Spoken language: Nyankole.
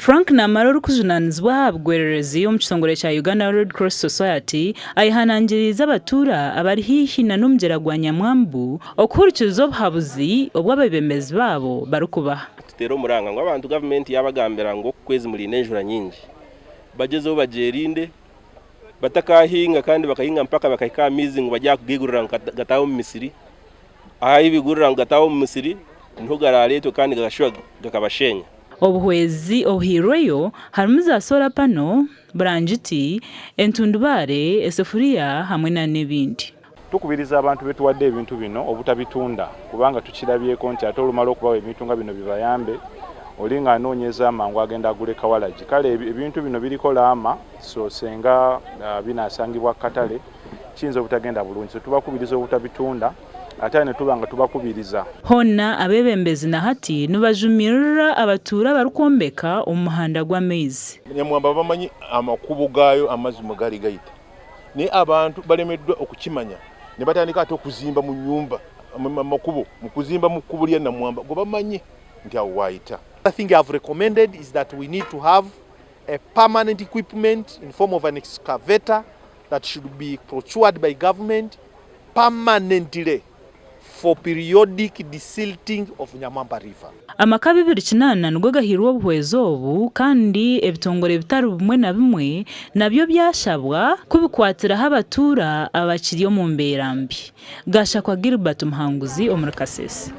Frank Namara orikujunaanizibwa aha bigwererezi omu kitongore kya Uganda Red Cross Society ayehanangiriize abatuura abari haihi na n'omugyera gwa Nyamwambu okuhurikiriza obuhabuzi obu abeebembezi baabo barikubaha. Tuteere omuranga ngu abantu gavumenti yaabagambira ngu oku kwezi muriine enjura nyingi bagyezeho bagyerinde batakahinga kandi bakahinga mpaka bakahika aha maizi ngu barya kugaigurira ngu gataahe omu misiri. Ahu bigurira ngu gataahe omu musiri niho garaareetwe kandi gagashuba gakabasheenya. Obuhwezi obuhairweyo harimu za solar pano, burangiti, entundubaare, esefuriya hamwe na n'ebindi. Tukubiriza abantu betuwadde ebintu bino obutabitunda kubanga tukirabyeko nti ate olumala okubawa ebintu nga bino bibayambe oli nga anoonyeza amangu agenda agule kawalagi kale ebintu bino biriko laama so senga binasangibwa kukatale kiyinza obutagenda bulungi so tubakubiriza obutabitunda ate netuba nga tubakubiriza. Hoona abeebembezi na hati nibajumirira abatuura abarikwombeka omu muhanda gw'amaizi. Nyamwamba bamanyi amakubo gaayo amazzi mwe gali gayita naye abantu balemeddwa okukimanya ne batandika ate okuzimba mu nnyumba mu makubo mu kuzimba mu kkubo lya Namwamba gwe bamanyi nti awo waayita. Other thing I have recommended is that we need to have a permanent equipment in form of an excavator that should be procured by government permanently for periodic desilting of Nyamwamba River. Amaka 28 nigo gahairwe obuhwezi obu kandi ebitongore bitari bimwe na bimwe nabyo byashabwa kubikwatiraho abatuura abakiri omu mbeera mbi. Gashakwa Gilbert Muhanguzi omuri Kasese.